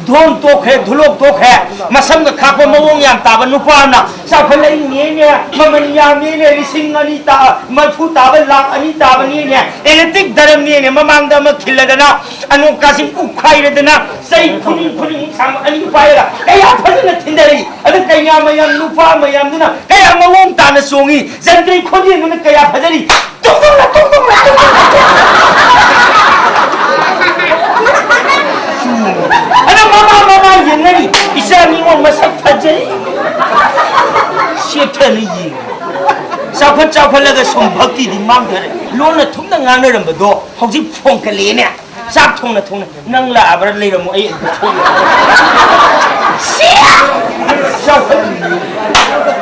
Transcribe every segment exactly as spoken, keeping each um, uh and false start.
ꯙꯣꯟ ꯇꯣꯛꯈ꯭ꯔꯦ, ꯙꯨꯂꯣꯛ ꯇꯣꯛꯈ꯭ꯔꯦ, ꯃꯁꯝꯒ ꯈꯥꯛꯄ ꯃꯑꯣꯡ ꯌꯥꯝ ꯇꯥꯕ ꯅꯨꯄꯥ ꯑꯃꯅ ꯆꯥꯎꯈꯠꯂꯛꯏꯅꯦꯅꯦ, ꯃꯃꯜ ꯌꯥꯝꯃꯦꯅꯦ, ꯂꯤꯁꯤꯡ ꯑꯅꯤ ꯇꯥ-, ꯃꯔꯤꯐꯨ ꯇꯥꯕ, ꯂꯥꯛ ꯑꯅꯤ ꯇꯥꯕꯅꯦꯅꯦ, ꯑꯦꯂꯦꯛꯇ꯭ꯔꯤꯛ ꯗꯔꯝꯅꯦꯅꯦ, ꯃꯃꯥꯡꯗ ꯑꯃ ꯈꯤꯜꯂꯗꯅ, ꯑꯅꯣꯛ ꯀꯥꯁꯤꯡ ꯎꯞꯈꯥꯏꯔꯗꯅ, ꯆꯩ ꯈꯨꯅꯤꯡ ꯈꯨꯅꯤꯡꯃꯨꯛ ꯁꯥꯡꯕ ꯑꯅꯤ ꯄꯥꯏꯔꯒ ꯀꯌꯥ ꯐꯖꯅ ꯊꯤꯟꯗꯔꯤ꯫ ꯑꯗꯨ ꯀꯩꯅꯥ ꯃꯌꯥꯝ, ꯅꯨꯄꯥ ꯃꯌꯥꯝꯗꯨꯅ ꯀꯌꯥ ꯃꯑꯣꯡ ꯇꯥꯅ ꯆꯣꯡꯉꯤ, ꯖꯟꯇ꯭ꯔꯤ ꯈꯣꯟꯖꯦꯜꯗꯨꯅ ꯀꯌꯥ ꯐꯖꯔꯤ꯫ ꯇꯨꯡ ꯇꯨꯡ ꯇꯨꯡ ꯇꯨꯡ ꯇꯨꯡ ꯇꯨꯡ꯫ ꯑꯗ ꯃꯃꯥ ꯃꯃꯥ ꯌꯦꯡꯅꯔꯤ, "ꯏꯆꯥ ꯅꯤꯉꯣꯜ ꯃꯁꯛ ꯐꯖꯩ"꯫ ꯁꯦꯠꯊꯅ ꯌꯦꯡꯉꯤ꯫ ꯆꯥꯎꯈꯠ ꯆꯥꯎꯈꯠꯂꯒ ꯁꯨꯝ ꯚꯛꯇꯤꯗꯤ ꯃꯥꯡꯊꯔꯦ꯫ ꯂꯣꯟꯅ ꯊꯨꯝꯅ ꯉꯥꯡꯅꯔꯝꯕꯗꯣ ꯍꯧꯖꯤꯛ ꯐꯣꯡꯀꯠꯂꯛꯑꯦꯅꯦ꯫ ꯆꯥꯛ ꯊꯣꯡꯅ ꯊꯣꯡꯅ, "ꯅꯪ ꯂꯥꯛꯑꯕ꯭ꯔꯥ? ꯂꯩꯔꯝꯃꯣ, ꯑꯩ ꯑꯗꯨꯝ ꯊꯣꯡꯉꯦ"꯫ ꯁꯤ! ꯆꯥꯎꯈꯠꯂꯤꯅꯦ꯫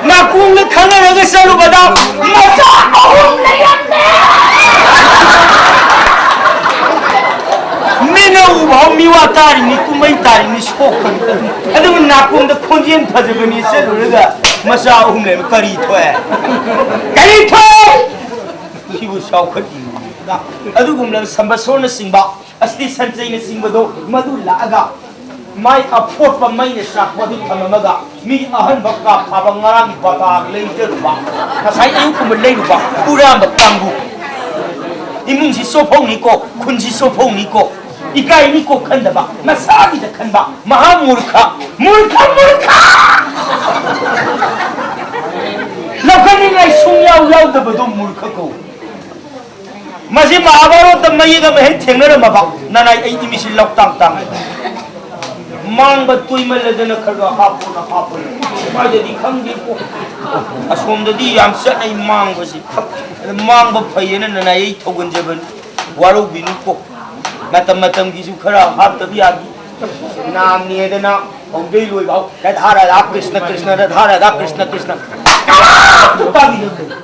ꯅꯥꯀꯣꯡꯗ ꯈꯪꯅꯔꯒ ꯆꯠꯂꯨꯕꯗ ꯃꯆꯥ ꯑꯍꯨꯝ ꯂꯩꯔꯝꯃꯦ! ꯃꯤꯠꯅ ꯎꯕ ꯃꯤꯋꯥ ꯇꯥꯔꯤꯅꯤ, ꯀꯨꯝꯍꯩ ꯇꯥꯔꯤꯅꯤ, ꯁꯣꯛꯀꯅꯤ꯫ ꯑꯗꯨꯕꯨ ꯅꯥꯀꯣꯡꯗ ꯈꯣꯟꯖꯦꯜ ꯐꯖꯕꯅꯤ ꯆꯠꯂꯨꯔꯒ ꯃꯆꯥ ꯑꯍꯨꯝ ꯂꯩꯔꯝꯃꯦ꯫ ꯀꯔꯤ ꯊꯣꯛꯑꯦ? ꯀꯔꯤ ꯊꯣꯛꯑꯦ? ꯁꯤꯕꯨ ꯆꯥꯎꯈꯠꯂꯤꯅꯤ꯫ ꯑꯗꯨꯒꯨꯝꯂꯕ ꯁꯝꯕꯁꯣꯔꯅꯆꯤꯡꯕ, ꯑꯁꯇꯤ ꯁꯟꯆꯩꯅꯆꯤꯡꯕꯗꯣ ꯃꯗꯨ ꯂꯥꯛꯑꯒ ꯃꯥꯏ ꯑꯐꯣꯠꯄ ꯃꯩꯅ ꯆꯥꯛꯄ ꯑꯗꯨ ꯊꯝꯂꯝꯃꯒ ꯃꯤ ꯑꯍꯟꯕ ꯀꯥ ꯐꯥꯕ ꯉꯔꯥꯡꯒꯤ ꯕꯇꯥ ꯂꯩꯖꯔꯨꯕ, ꯉꯁꯥꯏ ꯑꯌꯨꯛꯀꯨꯝꯕ ꯂꯩꯔꯨꯕ ꯍꯨꯔꯥꯟꯕ ꯀꯥꯡꯕꯨ꯫ ꯏꯃꯨꯡꯁꯤ ꯆꯣꯐꯧꯅꯤꯀꯣ, ꯈꯨꯟꯁꯤ ꯆꯣꯐꯧꯅꯤꯀꯣ, ꯏꯀꯥꯏꯅꯤꯀꯣ ꯈꯟꯗꯕ, ꯃꯁꯥꯒꯤꯗ ꯈꯟꯕ, ꯃꯍꯥ ꯃꯨꯔꯈ, ꯃꯨꯔꯈ, ꯃꯨꯔꯈ! ꯂꯧꯈꯠꯅꯤꯡꯉꯥꯏ ꯁꯨꯡꯌꯥꯎ ꯌꯥꯎꯗꯕꯗꯣ ꯃꯨꯔꯈ ꯀꯧꯏ꯫ ꯃꯁꯤ ꯃꯍꯥꯚꯥꯔꯠꯇ ꯃꯌꯦꯛ ꯑꯃ ꯍꯦꯛ ꯊꯦꯡꯅꯔꯝꯃꯕ, ꯅꯅꯥꯏ ꯑꯩ ꯏꯃꯤꯠꯁꯤ ꯂꯧꯇꯥꯡ ꯇꯥꯡ꯫ ꯃꯥꯡꯕ ꯇꯣꯏꯃꯜꯂꯗꯅ ꯈꯔ ꯈꯔ ꯍꯥꯞꯄꯣꯅ ꯍꯥꯞꯄꯅꯤ꯫ ꯁ꯭ꯋꯥꯏꯗꯗꯤ ꯈꯪꯗꯦꯀꯣ꯫ ꯑꯁꯣꯝꯗꯗꯤ ꯌꯥꯝ ꯆꯠꯅꯩ ꯃꯥꯡꯕꯁꯤ꯫ ꯑꯗ ꯃꯥꯡꯕ ꯐꯩꯌꯦꯅ ꯅꯅꯥꯏ ꯑꯩ ꯊꯧꯒꯟꯖꯕꯅꯤ꯫ ꯋꯥꯔꯧꯕꯤꯅꯨꯀꯣ꯫ ꯃꯇꯝ ꯃꯇꯝꯒꯤꯁꯨ ꯈꯔ ꯍꯥꯞꯇꯕ ꯌꯥꯗꯦ꯫ ꯅꯥꯝꯅꯦꯗꯅ ꯍꯧꯗꯩ ꯂꯣꯏꯕ ꯍꯧ-, ꯔꯥꯙꯥ ꯔꯥꯙꯥ ꯀ꯭ꯔꯤꯁꯅ ꯀ꯭ꯔꯤꯁꯅ ꯔꯥꯙꯥ ꯔꯥꯙꯥ ꯀ꯭ꯔꯤꯁꯅ ꯀ꯭ꯔꯤꯁꯅ꯫ ꯇꯥꯕꯤꯗꯕꯅꯤ꯫